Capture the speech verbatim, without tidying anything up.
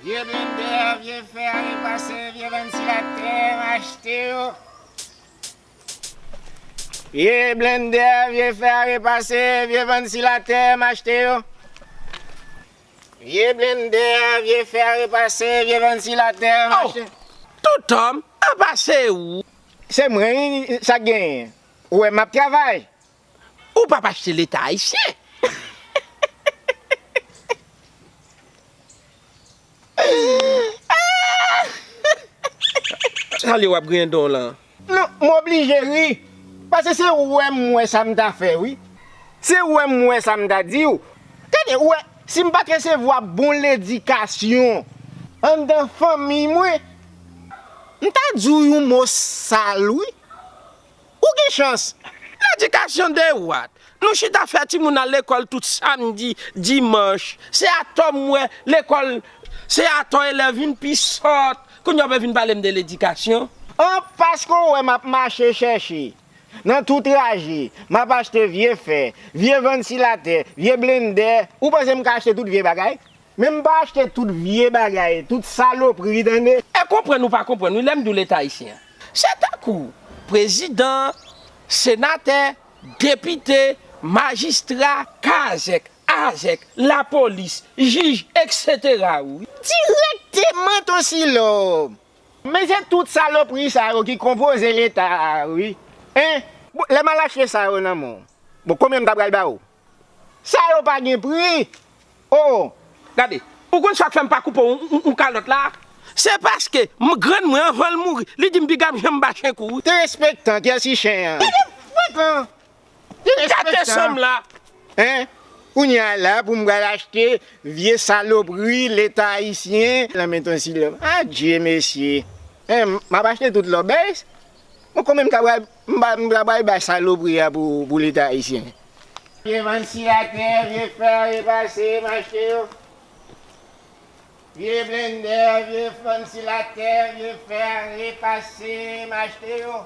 Vye blendè, vye fè a repase, vye vantilatè, m achte yo. Vye blendè, vye fè a repase, vye vantilatè, m achte yo. Vye blendè, vye fè a repase, vye vantilatè, m achte. Tout homme, apa se ou? Se mwen, wi, sa k genyen? Ou wè m ap travay. Ou p ap achte Leta ayisyen. Sa li w ap griyen don lan? Non, m oblije ri. Paske se ou wè m wè sa m ta fè, wi. Se ou wè m wè sa m ta di w. Tande, ou wè, si m pa t resevwa bon ledikasyon anndan fanmi mwen, m ta di w yon mo sal, wi. Ou gen chans. Ledikasyon de what? Nou chita fè timoun al lekòl tout samdi, dimanch. Se atò m wè lekòl, se atò elèv vin pi sòt. Kounye a w vin pale m de ledikasyon? An, paske w wè m ap mache chèche. Nan tout raje, m ap achte vye fè, vye vantilatè, vye blendè. Ou panse m ka achte tout vye bagay? Men m pa achte tout vye bagay, tout salopri, tande. E konprann ou pa konprann, wi, lè m di w Leta ayisyen an. Se tankou prezidan, senatè, depite, majistra, kazèk, azèk, lapolis, jij, etsetera, wi. Dirèkteman, Tosilòm. Men se tout salopri sa yo ki konpoze Leta a, wi. Hein? Bon, lè m al achte sa yo nan men w, bon, konbyen m ta pral ba w? Sa yo pa gen pri. Oh! Gade, ou konn sa k fè m pa koupe w, w, w kalòt la? Se paske m, grann mwen, anvan l mouri, li di m piga m janm ba chen kou, wi. Derespektan, kiyès ki chen an? Derespektan. Gate sanm la. Hein? Kounye a la, pou m pral achte vye salopri Leta ayisyen, nan men Tosilòm. Adye, mesye. Hein, m ap achte tout lòbèy. Bon, konbyen m ta pral, m pa, m ta pral bay salopri a pou, pou Leta ayisyen? Vye vantilatè, vye fè a repase, m achte yo. Vye blendè, vye vantilatè, vye fè a repase, m achte yo.